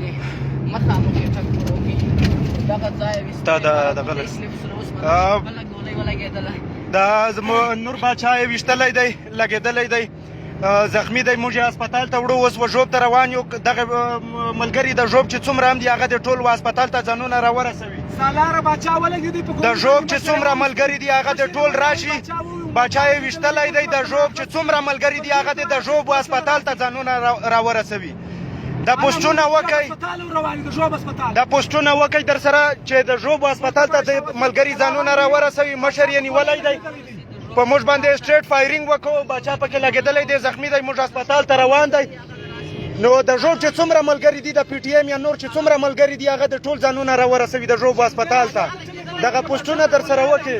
باندې مخامخ یې ټک وروکي دغه ځای تا دا دغه بله ګولۍ ولګېدله. دا زمو نور باچا یې ویشتلی دی، لګېدلی دی، زخمی دی. موږ یې هسپتال ته وړو. اوس و ژوب ته روان یو. دغه ملګري د ژوب چې څومره هم دي، هغه د ټول هسپتال ته ځانونه راورسوي. سالار باچا ولګېدی په د ژوب چې څومره ملګري دي، هغه د ټول راشي. باچا یې ویشتلی دی. د ژوب چې څومره ملګري دي، هغه د ژوب هسپتال ته ځانونه راورسوي. د پوسټونه وکئ، د پوسټونه وکئ در سره چې د ژوب هسپتال ته د ملګري ځانونه راورسوي. مشر یې نیولی دی. په موږ باندې سټریټ فایرینګ وکړو، باچا پکې لګېدلی دی، زخمی دی. موږ هسپتال ته روان دی. نو د ژوب چې څومره ملګري دي، د پي ټي ایم یا نور چې څومره ملګري دي، هغه د ټول ځانونه راورسوي د ژوب هسپتال ته. دغه پوسټونه در سره وکړي.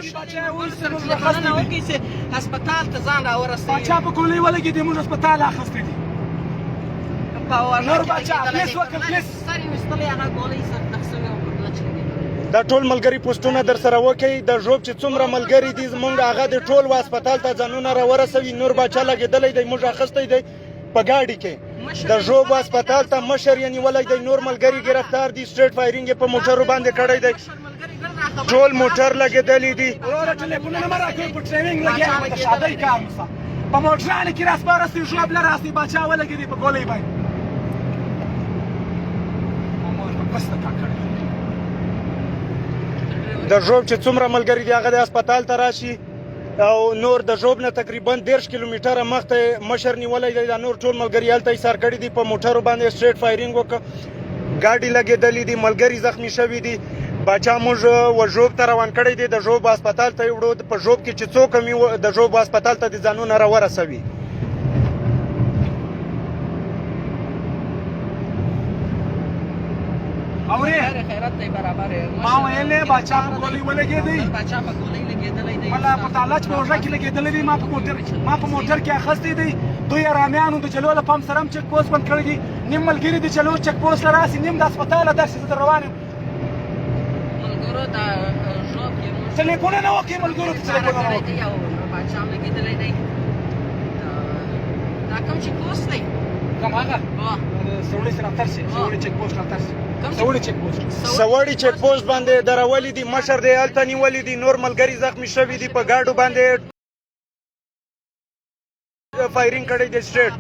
وکړي چې هسپتال ته ځان راورسوي. باچا په ګولۍ ولګېدی، موږ هسپتال اخیستی دی. نور باچا پلیس وکړه، پلیس. سر یې ویستلی، هغه ګولۍ سر تخ سوی او په دا ټول ملګري پوسټونه در سره وکړي. د ژوب چې څومره ملګري دي زمونږ، هغه د ټول هسپتال ته ځانونه راورسوي. نور باچا لګېدلی دی، موږ اخیستی دی په ګاډي کې د ژوب هسپتال ته. مشر یې نیولی دی، نور ملګري ګرفتار دي. سټریټ فایرینګ یې په موټرو باندې کړی دی، ټول موټر لګېدلي دي. وروره، ټلیفونونه مه راکوئ، په ټریننګ لګیا یم، د ښادۍ کار مسه. په موټرانو کې راسپاره سئ، ژوب له راسئ. باچا ولګېدی په ګولۍ باندې. مور په پسته تا کړی. د ژوب چې څومره ملګري دي، هغه د هسپتال ته راشي. او نور د ژوب نه تقریبا 30 کیلومتره مخته مشر نیولی دی. دا نور ټول ملګري هلته ایسار کړي دي. په موټرو باندې سټریټ فایرینګ وکړ، ګاډي لګېدلي دي، ملګري زخمی شوي دي. باچا موږ و ژوب ته روان کړی دی، د ژوب هسپتال ته یې وړو. په ژوب کې چې څوک هم وي، د ژوب هسپتال ته د ځانونه راورسوي. اورې؟ خیرت دی، برابر. ما ویلې باچا په ګولۍ ولګېدی. باچا په ګولۍ لګېدلی دی. ملا په تالچ په اوږه کې لګېدلی دی. ما په موټر کې اخیستی دی. دوی ارامیانو د جلو له پمپ سره هم چک پوسټ بند کړی دی. نیم ملګري د جلو چک پوسټ له راسي، نیم د هسپتاله درسي. زه در روان یم. ملګرو، دا ژوب کې موږ ټلیفونونه وکړئ ملګرو ته، ټلیفونونه وکړئ. او باچا هم لګېدلی دی. دا کوم چک پوسټ دی؟ کوم هغه سوړې سره تر شي، سوړې چک پوسټ را تر شي، سوړې چک پوسټ. سوړي چک پوسټ باندې درولي دي. مشر دی هلته نیولي دي، نور ملګري زخمی شوي دي. په ګاډو باندې فایرینګ کړی دی سټریټ.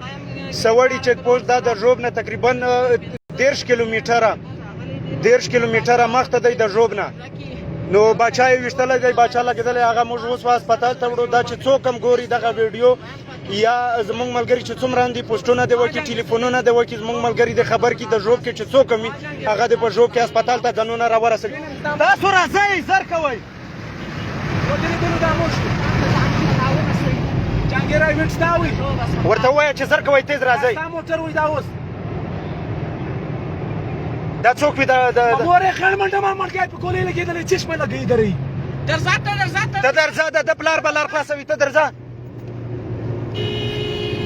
سوړي چک پوسټ دا د ژوب نه تقریبا 30 کیلومتره، 30 کیلومتره مخته دی د ژوب نه. نو باچا یې ویشتلی دی، باچا لګېدلی، هغه موږ اوس هسپتال ته وړو. دا چې څوک هم ګوري دغه ویډیو یا زمونږ ملګري چې څومره هم دي، پوسټونه دې وکړي، ټلیفونونه دې وکړي، زمونږ ملګري دې خبر کړي. د ژوب کې چې څوک هم وي، هغه دې په ژوب کې هسپتال ته ځانونه راورسوي. تاسو راځئ، زر کوئ. ودرېدلو دا موږ جهانګیر ایونټ ستا وي. ورته ووایه چې زر کوئ، تیز راځئ. ستا موټر وي دا اوس. دا څوک وي؟ دا د مور یې خړ منډه ما ملګری په ګولۍ لګېدلی، چشمه لګوي درې. درځه، ته درځه، ته درځه. د پلار به لار خلاصوي. ته درځه.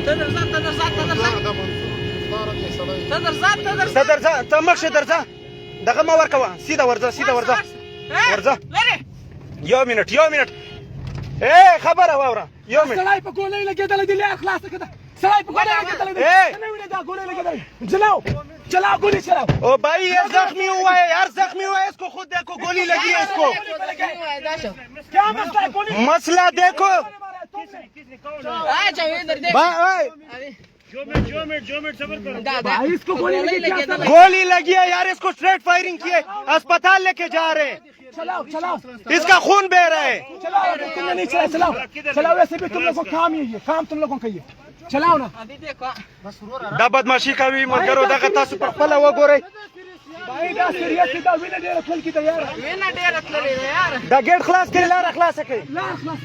ته درځه، ته درځه، ته درځه، ته درځه، ته درځه. ته درځه، ته مخ شه، درځه. دغه ما ورکوه، سیده ورځه، سیده ورځه، ورځه. یو منټ، یو منټ، اے خبره واوره، یو منټ. سړی په ګولۍ لګېدلی دی، لار خلاصه کړه. سړی په ګولۍ لګېدلی دی. نه وینې دا ګولۍ لګېدلی. چلاओ، چلاओ، गोली चलाओ. ओ भाई، ये जख्मी हुआ है यार، जख्मी हुआ है. इसको खुद देखो، गोली लगी है इसको. क्या मसला है गोली? मसला देखो. आ जाओ इधर, देख. भाई. भाई، इसको गोली लगी क्या? गोली लगी है यार इसको. स्ट्रेट फायरिंग की है. अस्पताल लेके जा रहे हैं. चलाओ, चलाओ. इसका खून बह रहा है. चलाओ. अगर तुमने नहीं चलाया, चलाओ, चलाओ. वैसे भी तुम लोगों को काम ही है, काम तुम लोगों का ये. चलाओ ना. अभी देखो. دا بدمعشي کوي ملګرو. دغه تاسو په خپله وګورئ. بھائی، دا سیریس دا وینه ډیره تلل کی یار. وینه ډیره تللې ده یار. دا ګیټ خلاص کړئ، لاره خلاصه کړئ. لار خلاص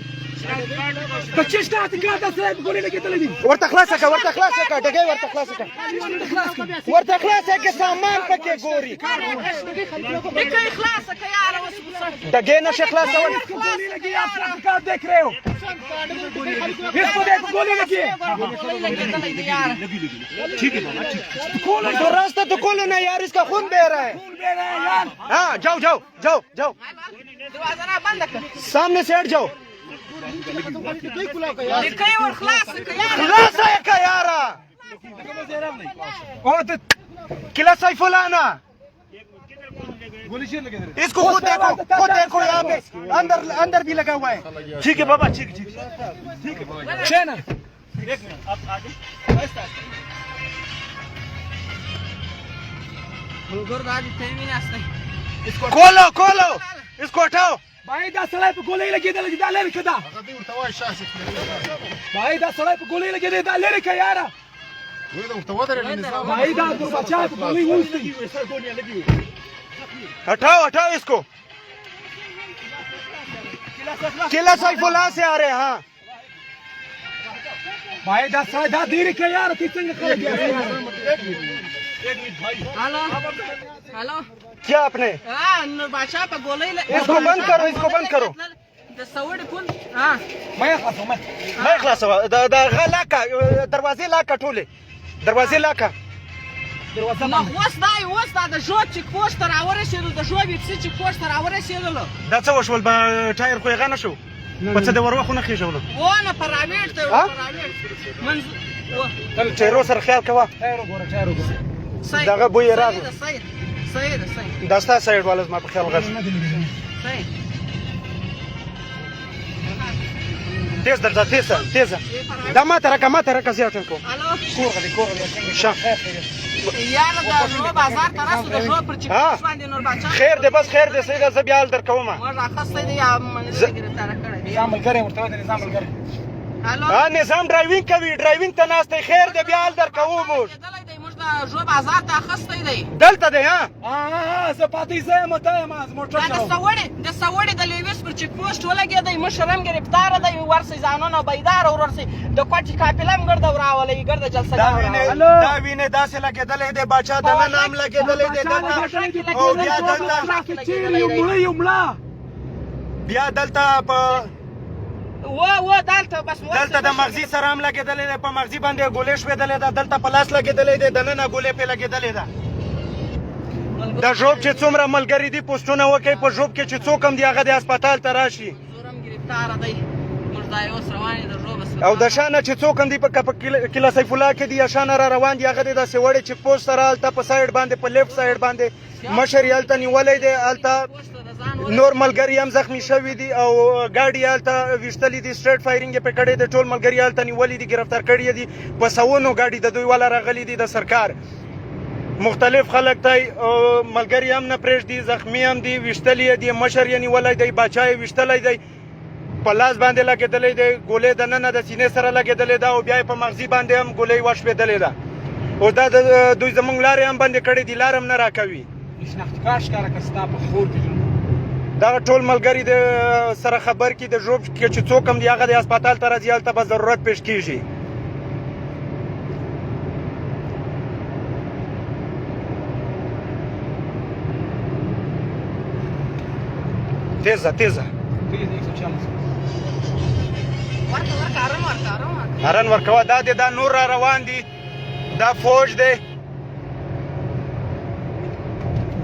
ته چیش کا څنګه دا سره ګولې لګېدلې دي. ورته خلاصه کړه، ورته خلاصه کړه، ډګې ورته خلاصه کړه. خلاص کړه. ورته خلاصه کړه، سامان پکې ګوري. دکې خلاصه کړه یار، اوس. ډګې نشه خلاصول. गोली लगी، आप कार्ड देख रहे हो؟ इसको देखो، गोली लगी है. لګېدلې دي یار. तो रास्ता तो खोलो ना यार، इसका खून बह रहा है. खून बह रहा है यार. हाँ، जाओ जाओ जाओ जाओ. دروازه را بنده کړه. सामने से हट जाओ. دکې ور خلاصه کړه یار. خلاصه کړه یاره. او ته किला सैफ ना। इसको खुद देखो, खुद देखो, यहाँ पे अंदर अंदर भी लगा हुआ है। ठीक है बाबा, ठीक ठीक ठीक है। کښېنه. ملګرو، دا دې ته ویناستئ. खोलो खोलो इसको، हटाओ. بای، دا سړی په ګولۍ لګېدلی دی، دا لرې که دا. هغه دی ورته وایي شاسې. بای، دا سړی په ګولۍ لګېدلی، دا لرې که یاره. وی دا ورته ودرېږه نظام. بای، دا ګورباچا په ګولۍ وویستی. हटाओ हटाओ इसको. किला सैफुल्ला से आ रहे हैं, हाँ. بای، دا سړی دا لرې که یاره، ته څنګه خلک یې؟ هلو هلو. क्या आपने ها، نور بادشاہ په ګولۍ इसको बंद करो، इसको बंद करो. د سوړ پول، ها. مه یې خلاصوه، مه. مه خلاصوه. د د غ لاکه، دروازې لاکه، ټولې دروازې لاکه. دروازه نو اوس دا، اوس دا د ژوب چیک پوسټ ته راورسېدو، د ژوب اف سي چیک پوسټ ته راورسېدلو. دا څه وشول؟ به ټایر خو یې غه نه شو، په څه د وروخو نه خېژولو؟ ونه، پراویټ ته. ها؟ پراویټ منځ ټایرو سره خیال کوه. ټایر وګوره، ټایر وګوره. دغه بوی یې راغی. صحیح صحیح ده، صحیح. دا ستا سایډ والا زما په خیال غږ. نه دی لګېدلی. صحیح. تیز درځه، تیزه تیزه. دا ما ته راکه، ما ته راکه، زیات کوم. الو. کور غلی، کور غلی. شه. یاره، د ژوب بازار ته راسو، د ژوب پر چیک ها. پوسټ باندې نور بادشاه. خیر دی، بس خیر دی، صحیح ده، زه بیا حال در کوم. موږ اخیستی دی یا منځ ګرفتار کړی دی. نظام ملګری ورته وایي، د نظام ملګری. الو. ها، نظام ډرایوینګ کوي، ډرایوینګ ته ناست دی. خیر دی، بیا حال در کوو موږ. کېدلی دی، موږ د ژوب بازار ته اخیستی دی. دلته دی، ها. ها، زه پاتې زه یم، ته یم، زه موټر دا د چلوم. سوړې، د سوړې د لیویس پر چیک پوسټ ولګېدی، مشر هم ګرفتار دی. ورسئ ځانونه بیدار ورسئ، د کوټې قافله هم ګرده وراولئ، ګرده جلسه. دا وینې، دا وینې، داسې لګېدلی دی باچا، دننه هم لګېدلی دی دلته او بیا دلته. چیرې یو مړی، یو مړه. بیا دلته په و و دلته بس ورسئ. دلته د مغزي سره هم لګېدلی دی، په مغزي باندې ګولې شوېدلې ده. دلته په لاس لګېدلی دی، دننه ګولې پې لګېدلې ده. د ژوب چې څومره ملګري دي، پوسټونه وکړي. په ژوب کې چې څوک هم دي، هغه د هسپتال ته راشي. زورم ګرفتار دی، موږ دا اوس روان یو د ژوب هسپتال. او د شانه چې څوک هم دي، په قلعه سیف الله کې دي یا شانه را روان دي، هغه د داسې وړې چیک پوسټ سره هلته په سایډ باندې، په لیفټ سایډ باندې مشر یې هلته نیولی دی. هلته پوسټ ته د ځان ورسئ. نور ملګري هم زخمی شوي دي او ګاډي یې هلته ویشتلي دي، سټریټ فایرینګ یې پرې کړی دی. ټول ملګري یې هلته نیولي دي، ګرفتار کړي یې دي. په سوونو ګاډي د دوی والا راغلي دي. د سرکار مختلف خلک ته ملګري هم نه پرېږدي، زخمی هم دي، ویشتلي یې دي، مشر یې نیولی دی، باچا یې ویشتلی دی، په لاس باندې لګېدلی دی، ګولې دننه د سینې سره لګېدلې ده او بیا یې په مغزي باندې هم ګولۍ وشپېدلې ده. اوس دا د دوی زمونږ لارې هم بندې کړې دي، لار هم نه راکوي. شناختي کارت ښکاره کړه، ستا په خور کې. دغه ټول ملګري د سره خبر کې، د ژوب کې چې څوک هم دي، هغه د هسپتال ته راځي، هلته به ضرورت پیش کیږي. تیزه تیزه. تیز 140. ورکه ورکه، ارم ورکه، ارم ورکه. هرن ورکوه. دا دی، دا نور را روان دي، دا فوج دی،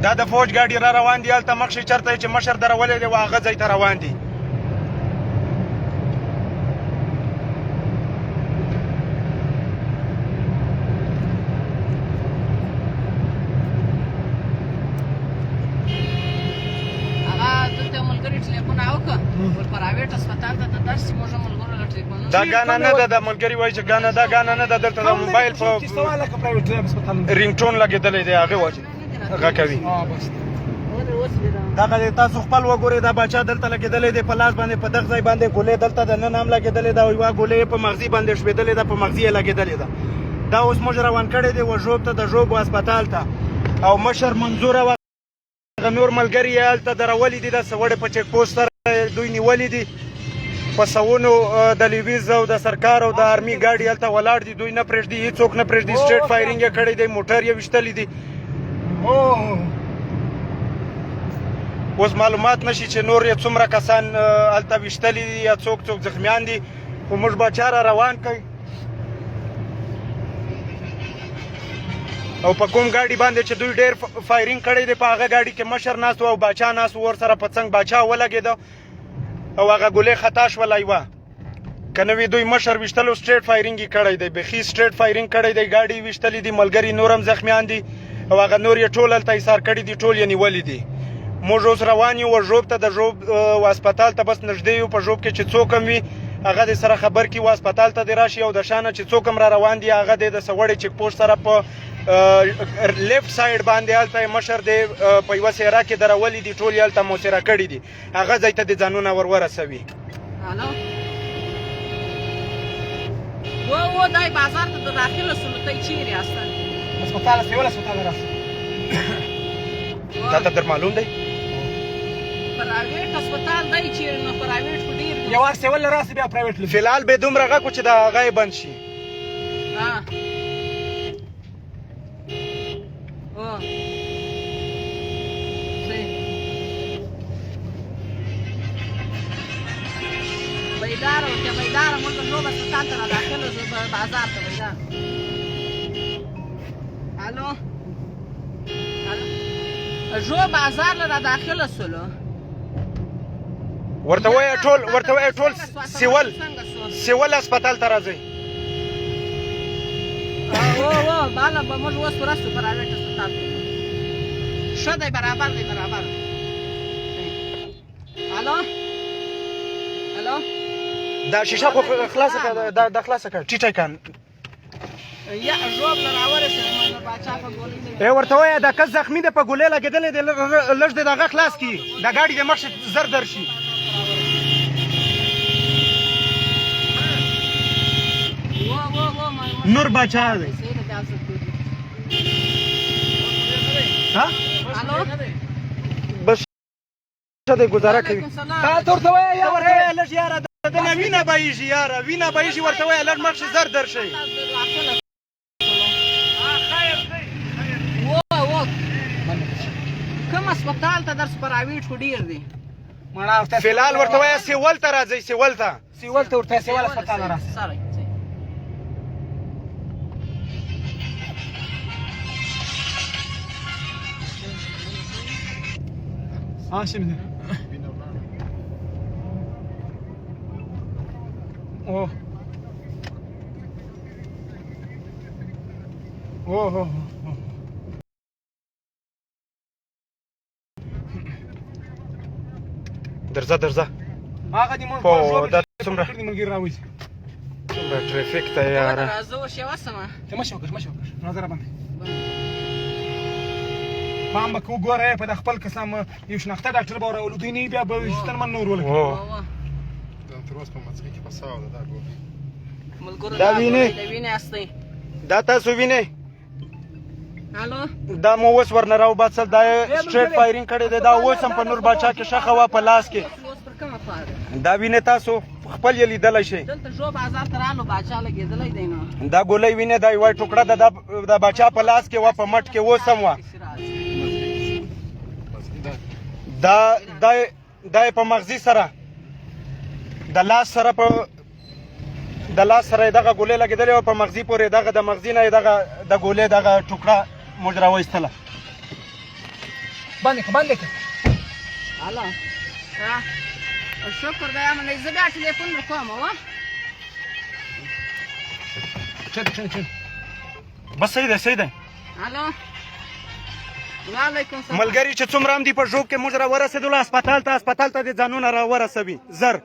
دا د فوج ګاډي را روان دي. هلته مخشي چرته چې مشر درولې دی، هغه ځای ته روان دي. هغه دلته ملګري ټلیفون وکړ ور پراویټ هسپتال ته د درس موږ ملګرو له ټلیفونونه. دا ګانه نه ده، د ملګري وایي چې ګانه دا ګانه نه ده. دلته د موبایل په سوال لکه پرایویټ هسپتال رینګټون لګېدلی دی، هغه وجه هغه کوي. اه، بس. دغه دی، تاسو خپل وګورئ، دا باچا دلته لګېدلی دی په لاس باندې، په دغه ځای باندې ګولې دلته د نن هم لګېدلې ده او یوه ګولې یې په مغزي باندې شپېدلې ده، په مغزي یې لګېدلې ده. دا اوس موږ روان کړی دی و ژوب ته، د ژوب هسپتال ته، او مشر منظور او هغه نور ملګري یې هلته درولي دي. د سوړې په چیک پوسټ سره دوی نیولي دي. په سوونو د لیویز او د سرکار او د آرمي ګاډي هلته ولاړ دي. دوی نه پرېږدي، هیڅوک نه پرېږدي. سټریټ فایرینګ یې کړی دی، موټر یې ویشتلي دي. اوه. اوس معلومات نشي چې نور یې څومره کسان هلته ویشتلي دي یا څوک څوک زخمیان دي، خو موږ باچا را روان کړ او په کوم ګاډي باندې چې دوی ډېر فایرینګ کړی دی، په هغه ګاډي کې مشر ناست و او باچا ناست و ورسره په څنګ. باچا ولګېده او هغه ګولې خطا شوله یوه، که نه وي دوی مشر ویشتلو. سټریټ فایرینګ یې کړی دی، بیخي سټریټ فایرینګ کړی دی، ګاډي یې ویشتلي دي، ملګري نور هم زخمیان دي. او هغه نور یې ټول هلته ایسار کړي دي، ټول یې نیولي دي. موږ اوس روان یو ژوب ته، د ژوب هسپتال ته بس نږدې یو. په ژوب کې چې څوک هم وي هغه دې سره خبر کړي، و هسپتال ته دې راشي، او د شانه چې څوک هم را روان دي هغه دې د سوړې چیک پوسټ سره په لیفټ سایډ باندې هلته یې مشر دی په یوه سیره کې درولي دي، ټول یې هلته موثره کړي دي، هغه ځای ته دې ځانونه ور ورسوي. الو و و دای بازار ته د داخله سولو ته چیرې یاست؟ هسپتال سیول هسپتال راسه. تا ته در معلوم دی؟ پرایویټ هسپتال دی چیرې؟ نو پرایویټ خو ډېر دي. یو وار سیول راسه بیا پرایویټ لږ. فلحال به دومره غږ چې دا هغه یې بند شي. ها او صحیح بیدار او چې بیدار موږ ژوب هسپتال ته را داخل بازار ته بیدار. الو ژوب بازار له را داخله سولو. ورته وایه ټول، ورته وایه ټول سیول سیول هسپتال ته راځئ. او او بالا به موږ اوس ورسو پرایویټ هسپتال ته. ښه دی، برابر دی، برابر دی. الو الو دا شیشه خو خلاصه کړه، دا دا خلاصه کړه، ټیټه کړه. یا ژوب له راورسېدم نو باچا په ګولۍ دی. ای ورته وایه دا کس زخمی دی، په ګولۍ لګېدلی دی، لږ دې دغه خلاص کړي، دا ګاډي د مخ زر درشي. نور باچا دی. ها بس ښه دی، ګزاره کوي. تا ته ورته وایه یا ورته وایه لږ یاره د ده نه وینه بهیږي، یاره وینه بهیږي، ورته وایه لږ مخ زر درشي. کوم هسپتال ته درس؟ پرایویټ خو ډېر دی. فلحال ورته وایه سیول ته راځئ، سیول ته، سیول ته ورته، سیول هسپتال راسه. هاشم دی. اوه اوه اوه درځه درځه. هغه دې مونږ دا څومره ملګري راوځي، څومره ټریفیک ته یاره. راځه اوس یوه سمه ته مشه وکړه، مشه وکړه، نظر باندې پام به کو ګوره په خپل قسم یو شناخته ډاکټر به راولو، دوی نه بیا به ستن من نور ولګي. دا تر اوسه په مځکه کې پساو ده دا ګولۍ. ملګرو دا وینې، دا وینې استئ، دا تاسو وینئ. الو دا مو اوس ورنه راوباسل، دا سټریټ فایرینګ کړی دی، دا اوس هم په نور باچا کې ښخه وه په لاس کې. دا وینې تاسو خپل یې لیدلی شئ. دلته ژوب بازار ته رالو، باچا لګېدلی دی. نو دا ګولۍ وینې، دا یوه ټوکړه ده د باچا په لاس کې وه، په مټ کې اوس هم وه. دا دا دا په مغزي سره د لاس سره، په د لاس سره دغه ګولۍ لګېدلې وه په مغزي پورې، دغه د مغزي نه دغه د ګولۍ دغه ټوکړه موږ راوایستله. باندې که باندې که. الو شکر دی امن، زه بیا ټلیفون ورکوم. وه چل چل چل، بس صحیح دی، صحیح دی. الو وعلیکم سلام. ملګري چې څومره هم دي په ژوب کې، موږ را ورسېدلو هسپتال ته، هسپتال ته دې ځانونه را ورسوي زر.